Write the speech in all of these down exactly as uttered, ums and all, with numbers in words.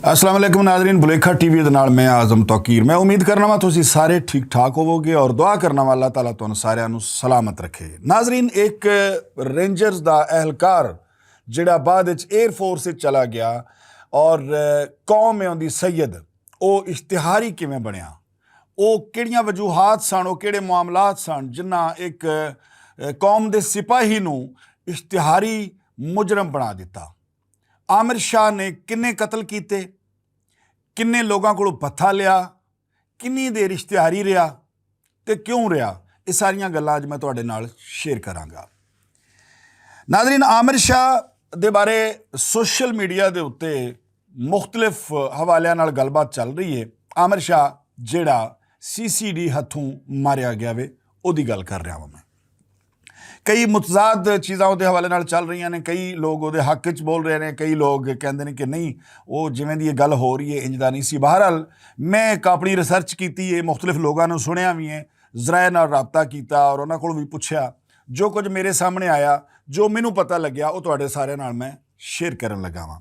السلام علیکم ناظرین، بلیکھا ٹی وی دے نال میں اعظم توقیر۔ میں امید کرنا وا تسی سارے ٹھیک ٹھاک ہوو گے اور دعا کرنا وا اللہ تعالیٰ تانوں ساریاں نوں سلامت رکھے۔ ناظرین، ایک رینجرز دا اہلکار جڑا بعد وچ ایئر فورس وچ چلا گیا اور، اے، قوم میں اوندی سید، او اشتہاری کیویں بنیا، او کیڑیاں وجوہات سن، او کیڑے معاملات سن جنہاں ایک، اے، قوم دے سپاہی نوں اشتہاری مجرم بنا دتا؟ عامر شاہ نے کنے قتل کیتے، کنے لوگاں کولوں بھتھا لیا، کنی دیر اشتہاری رہیا تے کیوں رہیا؟ یہ ساریاں گلاں اج میں تہاڈے نال شیئر کراں گا۔ ناظرین، عامر شاہ دے بارے سوشل میڈیا دے اُتے مختلف حوالیاں نال گل بات چل رہی ہے۔ عامر شاہ جیڑا سی سی ڈی ہتھوں ماریا گیا وے، اودی گل کر رہا ہاں میں۔ کئی متضاد چیزاں اودے حوالے نال چل رہیاں نے، کئی لوگ اودے حق وچ بول رہے نے، کئی لوگ کہندے نے کہ نہیں، او جویں دی یہ گل ہو رہی ہے، انج دا نہیں سی۔ بہرحال، میں ایک اپنی ریسرچ کیتی ہے، مختلف لوگاں نوں سنیا وی ہے، ذرائع نال رابطہ کیتا اور انہاں کول وی پچھیا۔ جو کچھ میرے سامنے آیا، جو مینوں پتہ لگیا، او تہاڈے سارے نال میں شیئر کرن لگا واں۔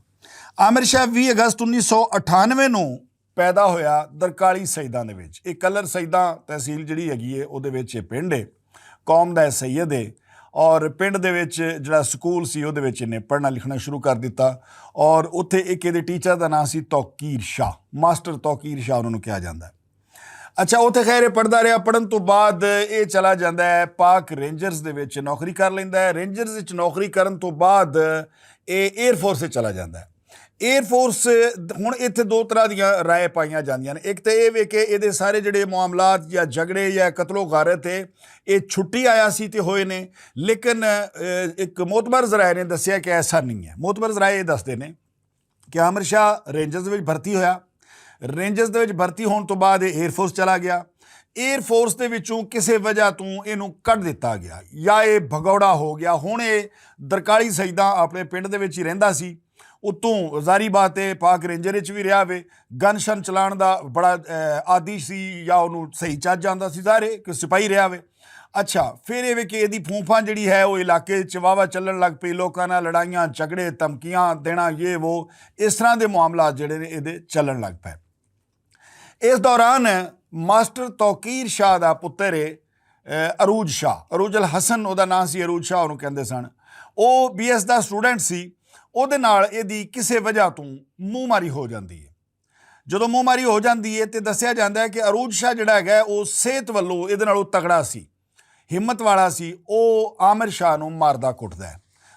عامر شاہ وی اگست انیس سو اٹھانوے نوں پیدا ہویا درکالی سیداں دے وچ۔ ایک کلر سیداں تحصیل جڑی ہیگی ہے، اودے وچ یہ پنڈ ہے، قوم دا یہ سید ہے، اور پنڈ دے وچ جڑا سکول سی، اودے وچ انہیں پڑھنا لکھنا شروع کر دتا، اور اتھے ایک ایدے ٹیچر دا نام سی توقیر شاہ، ماسٹر توقیر شاہ انہوں نے کہا جاندا ہے۔ اچھا، اتھے خیر یہ پڑھدا رہیا، پڑھن تو بعد یہ چلا جاندا ہے پاک رینجرز دے وچ نوکری کر لیندا ہے۔ رینجرز وچ نوکری کرن تو بعد یہ ایئر فورس وچ چلا جاندا ہے۔ ایئر فورس، ہن ایتھے دو طرح دیاں رائے پائیاں جاندیاں نے۔ ایک تے اے وے کہ ایدے سارے جڑے معاملات یا جھگڑے یا قتل و غارت ہے، اے چھٹی آیا سی تے ہوئے نے، لیکن، اے، ایک معتبر ذرائع نے دسیا کہ ایسا نہیں ہے۔ معتبر ذرائع اے دسدے نے کہ عامر شاہ رینجرز وچ بھرتی ہویا، رینجرز دے وچ بھرتی ہون تو بعد اے ایئر فورس چلا گیا، ایئر فورس دے وچوں کسے وجہ توں اینوں کڈ دتا گیا یا اے بھگوڑا ہو گیا۔ ہن اے درکالی سیداں اپنے پنڈ دے وچ ہی رہندا سی۔ اتوں ظاہری بات ہے، پاک رینجر وچ وی رہیا وے، گن شن چلان دا بڑا، اے، عادی سی یا انہوں صحیح چج آندا سی، ظاہر ہے کہ سپاہی رہیا وے۔ اچھا، پھر یہ وے کہ ایدی پھونپھاں جڑی ہے، وہ علاقے چ واہ واہ چلن لگ پئی، لوکاں نال لڑائیاں، جھگڑے، دھمکیاں دینا، یہ وہ، اس طرح دے معاملات جڑے نے، ایدے چلن لگ پئے۔ اس دوران ماسٹر توقیر شاہ دا پتر ہے، اے، عروج شاہ، عروج الحسن او دا نام سی، عروج شاہ انہوں کہندے سن۔ او بی ایس دا سٹوڈنٹ سی، او دے نال ایدی کسے وجہ توں منہ ماری ہو جاندی ہے۔ جدوں منہ ماری ہو جاندی ہے تے دسیا جاندا ہے کہ عروج شاہ جڑا ہے، او صحت ولوں ایدے نالوں تگڑا سی، ہمت والا سی، او عامر شاہ نوں ماردا کٹدا ہے۔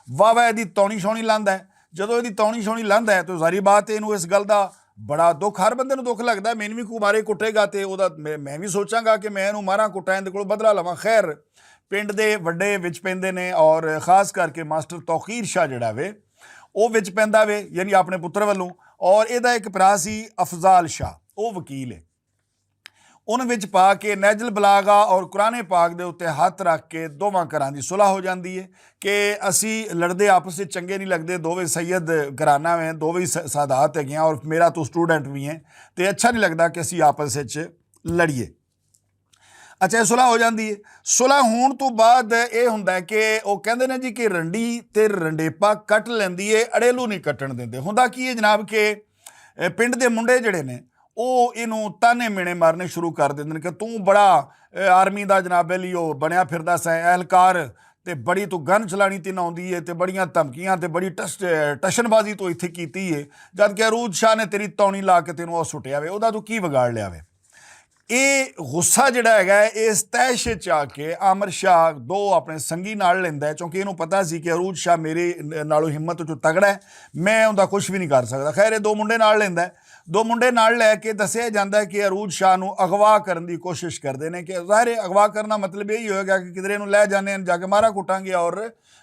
واہ واہ ایدی تونی شونی لاندا ہے۔ جدوں ایدی تونی شونی لاندا ہے تو ظاہری بات ہے، اینوں اس گل دا بڑا دکھ، ہر بندے نوں دکھ لگدا ہے۔ مینوں وی کوئی مارے کٹے گا تے او دا میں، میں وی سوچاں گا کہ میں اینوں ماراں کٹاں، ایندے کولوں بدلہ لواں۔ خیر، پنڈ دے وڈے وچ پیندے نے اور خاص کر کے ماسٹر توقیر شاہ جڑا وے، او وچ پیندا وے، یعنی اپنے پتر ولوں۔ اور ایدا ایک بھرا سی افضال شاہ، او وکیل ہے۔ ان وچ پا کے نہج البلاغہ اور قرآن پاک دے اُتے ہتھ رکھ کے دوواں گھراں دی صلح ہو جاندی ہے کہ اسی لڑدے آپس وچ چنگے نہیں لگدے، دوویں سید گھرانہ ویں، دوویں س-، سادات ہے گیاں اور میرا تو سٹوڈنٹ وی ہے، تے اچھا نہیں لگدا کہ اسی آپس وچ لڑیے۔ اچھا، یہ صلح ہو جاندی ہے۔ صلح ہون تو بعد یہ ہوندا ہے کہ وہ کہندے نے جی کہ رنڈی تے رنڈیپا کٹ لیندی ہے، اڑیلو نہیں کٹن دیندے۔ ہوندا کی ہے جناب کہ، اے، پنڈ دے منڈے جڑے نے، او اینوں تانے مینے مارنے شروع کر دیندے نے کہ توں بڑا، اے، آرمی دا جناب علی او بنیا پھردا سیں اہلکار، تے بڑی تو گن چلانی تے نہ ہوندی ہے، تے بڑیاں دھمکیاں تے بڑی ٹس-، ٹشن بازی تو اتھے کیتی ہے، جد کہ عروج شاہ نے تیری تونی لا کے تینوں او سٹیا وے، او دا تو کی وگاڑ لیا وے؟ اے غصہ جڑا ہے، اس تیش چ آ کے عامر شاہ دو اپنے سنگی نال لیندا ہے، کیونکہ اینوں پتا سی کہ عروج شاہ میرے نالوں ہمت چوں تگڑا ہے، میں اوندا کچھ بھی نہیں کر سکدا۔ خیر، یہ دو منڈے نال لیندا ہے، دو منڈے نال لے کے دسیا جاندا ہے کہ عروج شاہ نوں اغوا کرن دی کوشش کردے نے کہ ظاہر ہے اغوا کرنا مطلب یہی ہوئے گا کہ کدھر اینوں لے جانے ہیں، جا کے مارا کٹاں گے اور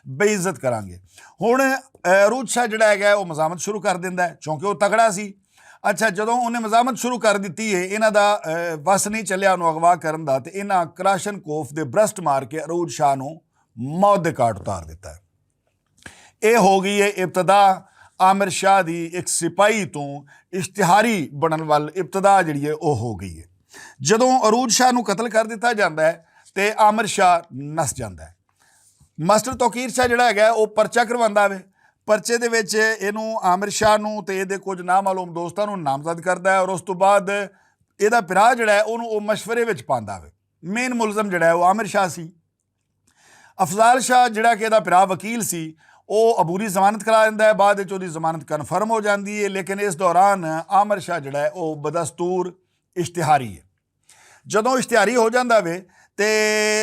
بے عزت کراں گے۔ ہن، اے، عروج شاہ جڑا ہے، وہ مزاحمت شروع کر دیندا ہے، کیونکہ وہ تگڑا سی۔ اچھا، جدوں انہیں مزاحمت شروع کر دتی ہے، انہاں دا، اے، وس نہیں چلیا انہوں اغوا کرن دا، تے انہاں کراشن کوف دے برسٹ مار کے عروج شاہ نوں موت دے کاٹ اتار دتا ہے۔ اے ہو گئی ہے ابتدا عامر شاہ دی ایک سپاہی توں اشتہاری بنن وال ابتدا جڑی ہے، او ہو گئی ہے۔ جدوں عروج شاہ نوں قتل کر دتا جاندا ہے، تے عامر شاہ نس جاندا ہے۔ ماسٹر توقیر شاہ جڑا ہے، او پرچہ کرواندا وے، پرچے دے وچ اینوں عامر شاہ نوں تے ایہدے کچھ نامعلوم دوستاں نوں نامزد کردا ہے اور اس توں بعد ایہدا بھرا جیہڑا ہے اوہنوں او مشورے وچ پاندا وے۔ مین ملزم جیہڑا ہے او عامر شاہ سی۔ افضال شاہ جیہڑا کہ ایہدا بھرا وکیل سی، او عبوری ضمانت کرا دیندا ہے۔ بعد وچ اوہدی ضمانت کنفرم ہو جاندی ہے، لیکن اس دوران عامر شاہ جیہڑا ہے او بدستور اشتہاری ہے۔ جدوں اشتہاری ہو جاندا وے تے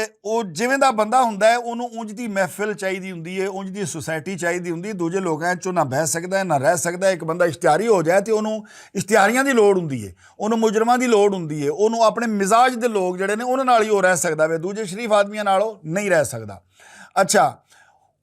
او جیویں دا بندہ ہوندا ہے، اوہنوں اونج دی محفل چاہیدی ہوندی ہے، اونج دی سوسائٹی چاہیدی ہوندی ہے، دوجے لوکاں وچ او نہ بہہ سکدا ہے، نہ رہ سکدا ہے۔ اک بندہ اشتہاری ہو جائے تے اوہنوں اشتہاریاں دی لوڑ ہوندی ہے، اوہنوں مجرماں دی لوڑ ہوندی ہے، اوہنوں اپنے مزاج دے لوگ جیہڑے نے انہاں نال ہی او رہ سکدا وے۔ دوجے شریف آدمیاں نال او نہیں رہ سکدا۔ اچھا،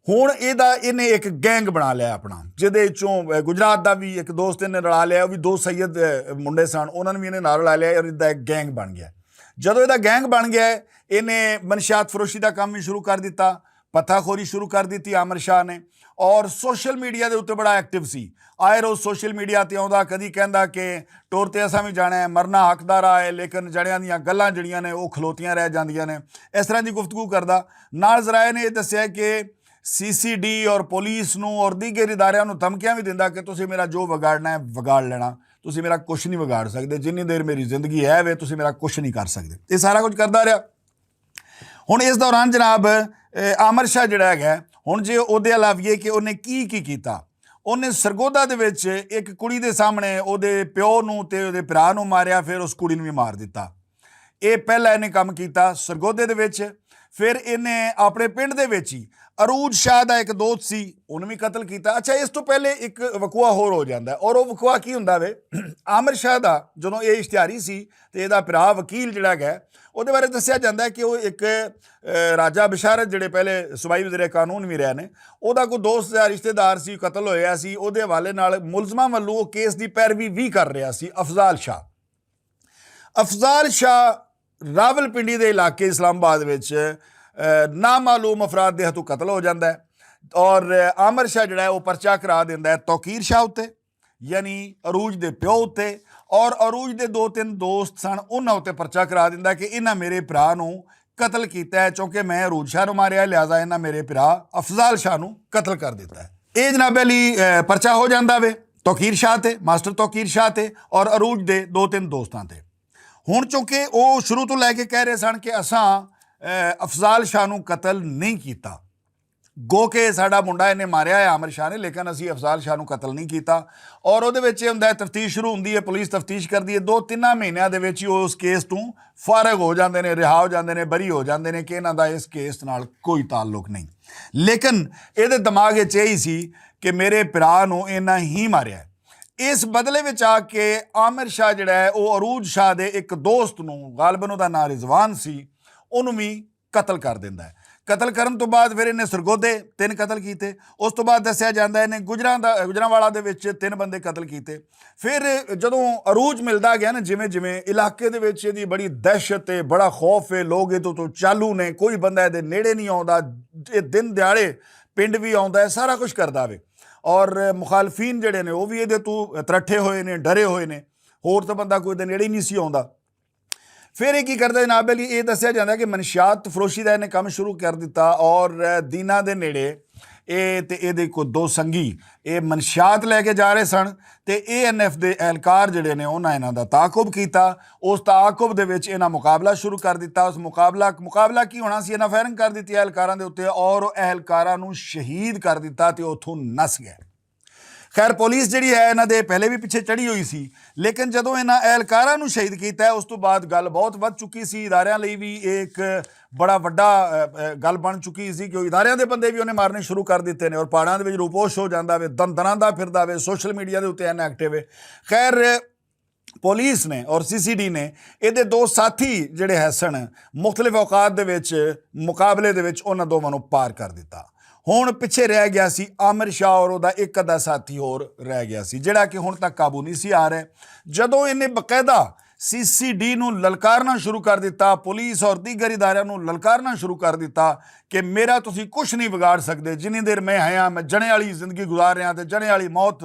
ہن ایہدا ایہنے اک گینگ بنا لیا اپنا، جیہدے وچوں گجرات دا وی اک دوست ایہنے رلا لیا، او وی دو سید منڈے سن، انہاں نوں وی ایہنے نال رلا لیا اور ایہدا اک گینگ بن گیا۔ جدوں ایہدا گینگ بن گیا، ایہنے منشیات فروشی دا کم وی شروع کر دتا، پتھا خوری شروع کر دتی عامر شاہ نے۔ اور سوشل میڈیا دے اتے بڑا ایکٹیو سی، آئے روز سوشل میڈیا تے آوندا، کدی کہندا کہ ٹور تے اساں وی جانا ہے، مرنا حق دا راہ ہے، لیکن جنیاں دیاں گلاں جیہڑیاں نے او کھلوتیاں رہ جاندیاں نے۔ اس طرح دی گفتگو کردا۔ نال ذرائع نے ایہہ دسیا کہ سی سی ڈی اور پولیس نوں اور دیگر اداریاں نوں دھمکیاں وی دیندا کہ تسی میرا جو وگاڑنا ہے وگاڑ لینا، تسی میرا کچھ نہیں وگاڑ سکدے، جنی دیر میری زندگی ہے وے تسی میرا کچھ نہیں کر سکدے۔ ایہہ سارا کچھ کردا رہیا۔ ہن اس دوران جناب عامر شاہ جیہڑا ہے، ہن جے اوہدے علاوہ کہ اوہنے کی کی کیتا، اوہنے سرگودا دے وچ اک کڑی دے سامنے اوہدے پیو نوں تے اوہدے بھرا نوں ماریا، فیر اس کڑی نوں وی مار دتا۔ ایہہ پہلا ایہنے کم کیتا سرگودے دے وچ۔ فیر ایہنے اپنے پنڈ دے وچ ہی عروج شاہ دا اک دوست سی، اوہنوں وی قتل کیتا۔ اچھا، اس توں پہلے اک وقوعہ ہور ہو جاندا ہے، اور او وقوعہ کی ہوندا وے؟ عامر شاہ دا جدوں ایہہ اشتہاری سی تے ایہدا بھرا وکیل جیہڑا ہے، اوہدے بارے دسیا جاندا ہے کہ او اک راجہ بشارت جیہڑے پہلے صوبائی وزیر قانون وی رہے نے، اوہدا کوئی دوست یا رشتے دار سی، قتل ہویا سی، اوہدے حوالے نال ملزماں ولوں او کیس دی پیروی وی کر رہیا سی افضال شاہ۔ افضال شاہ راولپنڈی دے علاقے اسلام آباد وچ نامعلوم افراد دے ہتھوں قتل ہو جاندا ہے، اور عامر شاہ جیہڑا ہے او پرچہ کرا دیندا ہے توقیر شاہ اتے، یعنی عروج دے پیو اتے، اور عروج دے دو تن دوست سن انہاں اتے پرچہ کرا دیندا ہے کہ انہاں میرے بھرا نوں قتل کیتا ہے، چونکہ میں عروج شاہ نوں ماریا ہے، لہذا انہاں میرے بھرا افضال شاہ نوں قتل کر دتا ہے۔ ایہہ جناب علی پرچہ ہو جاندا وے توقیر شاہ تے، ماسٹر توقیر شاہ تے، اور عروج دے دو تن دوستاں تے۔ ہن چونکہ او شروع توں لے کے کہہ رہے سن کہ اساں افضال شاہ نوں قتل نہیں کیتا، گو کہ ساڈا منڈا انہیں ماریا ہے عامر شاہ نے، لیکن اسی افضال شاہ نوں قتل نہیں کیتا۔ اور اوہدے وچ ایہہ ہوندا ہے تفتیش شروع ہوندی ہے، پولیس تفتیش کردی ہے، دو تناں مہینیاں دے وچ ہی او اس کیس توں فارغ ہو جاندے نے، رہا ہو جاندے نے، بری ہو جاندے نے کہ انہاں دا اس کیس نال کوئی تعلق نہیں۔ لیکن ایہدے دماغ وچ ایہی سی کہ میرے بھرا نوں انہاں ہی ماریا ہے۔ اس بدلے وچ آ کے عامر شاہ جیہڑا ہے او عروج شاہ دے اک دوست نوں، غالباً اوہدا ناں رضوان سی، اوہنوں وی قتل کر دیندا ہے۔ قتل کرن توں بعد فیر انہیں سرگودے تن قتل کیتے۔ اس توں بعد دسیا جاندا ہے انہیں گجراں والا دے وچ تن بندے قتل کیتے۔ فیر جدوں عروج ملدا گیا نا، جویں جویں علاقے دے وچ ایہدی بڑی دہشت ہے، بڑا خوف ہے، لوگ ایہدے توں چالو نے، کوئی بندہ ایہدے نیڑے نہیں آوندا، ایہہ دن دیہاڑے پنڈ وی آوندا ہے، سارا کچھ کردا وے۔ اور مخالفین جیہڑے نے او وی ایہدے توں ترٹھے ہوئے نے، ڈرے ہوئے نے، ہور تاں بندہ کوئی ایہدے نیڑے ہی نہیں سی آوندا۔ فیر ایہہ کی کردا جناب علی، ایہہ دسیا جاندا کہ منشیات فروشی دا انہیں کم شروع کر دتا، اور دینا دے نیڑے ایہہ تے ایہدے کو دو سنگی ایہہ منشیات لے کے جا رہے سن، تے اے این ایف دے اہلکار جیہڑے نے انہاں انہاں دا تعاقب کیتا۔ اس تعاقب دے وچ انہاں مقابلہ شروع کر دتا۔ اس مقابلہ مقابلہ کی ہونا سی، انہاں فائرنگ کر دتی اہلکاراں دے اتے، اور اہلکاراں نوں شہید کر دتا تے اتھوں نس گئے۔ خیر، پولیس جیہڑی ہے انہاں دے پہلے وی پچھے چڑھی ہوئی سی، لیکن جدوں انہاں اہلکاراں نوں شہید کیتا ہے، اس توں بعد گل بہت ودھ چکی سی۔ اداریاں لئی وی ایک بڑا وڈا گل بن چکی سی کہ اداریاں دے بندے وی انہیں مارنے شروع کر دتے نے، اور پہاڑاں دے وچ روپوش ہو جاندا وے، دندناں دا پھردا وے، سوشل میڈیا دے اتے اینا ایکٹیو ہے۔ خیر، پولیس نے اور سی سی ڈی نے ایہدے دو ساتھی جیہڑے ہے سن، مختلف اوقات دے وچ مقابلے دے وچ انہاں دوواں نوں پار کر دتا۔ ہن پچھے رہ گیا سی عامر شاہ اور اوہدا اک ادا ساتھی ہور رہ گیا سی، جیہڑا کہ ہن تک قابو نہیں سی آ رہے۔ جدوں انہیں باقاعدہ سی سی ڈی نوں للکارنا شروع کر دتا، پولیس اور دیگر اداریاں نوں للکارنا شروع کر دتا کہ میرا تسی کچھ نہیں بگاڑ سکدے، جنی دیر میں ہیاں، میں جنے والی زندگی گزار رہیا تے جنے والی موت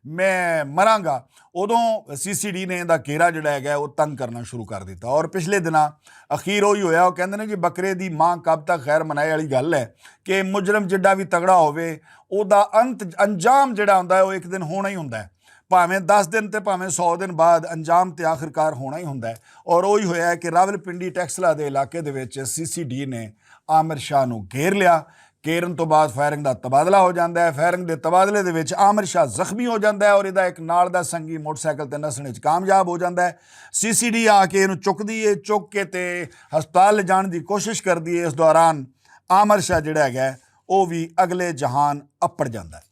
میں مراں گا، ادوں سی سی ڈی نے ایندا گھیرا جڑا ہے وہ تنگ کرنا شروع کر دتا۔ اور پچھلے دناں اخیر وہی ہویا، وہ کہندے نے جی بکرے دی ماں کب تک خیر منائے والی گل ہے کہ مجرم جڈا بھی تگڑا ہووے، او دا انت انجام جڑا ہوندا ہے وہ ایک دن ہونا ہی ہوندا ہے۔ بھاویں دس دن تے بھاویں سو دن بعد انجام تے آخرکار ہونا ہی ہوندا ہے۔ اور وہی ہویا ہے کہ راولپنڈی ٹیکسلا دے علاقے دے وچ سی سی ڈی نے عامر شاہ نوں گھیر لیا۔ گھیرن تو بعد فائرنگ دا تبادلہ ہو جاندا ہے۔ فائرنگ دے تبادلے دے وچ عامر شاہ زخمی ہو جاندا ہے اور ایدا ایک نال دا سنگی موٹر سائیکل تے نسنے وچ کامیاب ہو جاندا ہے۔ سی سی ڈی آ کے اینوں چکدی ہے، چک کے تے ہسپتال لے جان دی کوشش کردی ہے۔ اس دوران عامر شاہ جڑا ہے او وی اگلے جہان اپڑ جاندا ہے۔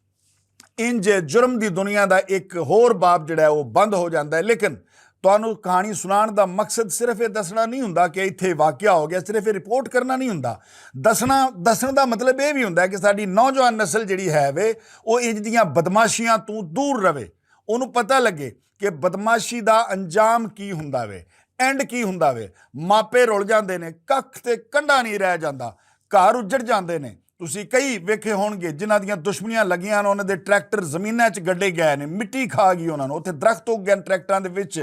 انج جرم دی دنیا دا ایک ہور باب جڑا ہے وہ بند ہو جاندا ہے۔ لیکن تانوں کہانی سنان دا مقصد صرف یہ دسنا نہیں ہوندا کہ ایتھے واقعہ ہو گیا، صرف یہ رپورٹ کرنا نہیں ہوندا۔ دسنا دسن دا مطلب یہ بھی ہوندا ہے کہ ساڈی نوجوان نسل جڑی ہے وے، وہ انج دیاں بدمعاشیاں تو دور رہے، انہوں پتہ لگے کہ بدمعاشی دا انجام کی ہوندا وے، اینڈ کی ہوندا وے۔ ماپے رول جاندے نے، ککھ تے کنڈا نہیں رہ جاندا، گھر اجڑ جاندے نے۔ تسی کئی ویکھے ہون گے جنہاں دیاں دشمنیاں لگیاں نے، انہاں دے ٹریکٹر زمیناں چ گڈے گئے نے، مٹی کھا گئی انہاں نوں، اتھے درخت اگ گئے نے ٹریکٹراں دے وچ،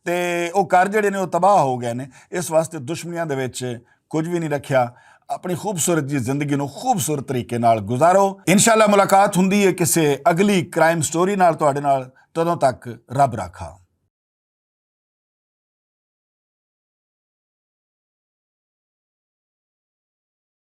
تے او گھر جڑے نے او تباہ ہو گئے نے۔ اس واسطے دشمنیاں دے وچ کچھ بھی نہیں رکھیا۔ اپنی خوبصورت جی زندگی نوں خوبصورت طریقے نال گزارو۔ انشاءاللہ ملاقات ہوندی ہے کسے اگلی کرائم سٹوری نال تہاڈے نال۔ تدوں تک رب رکھا۔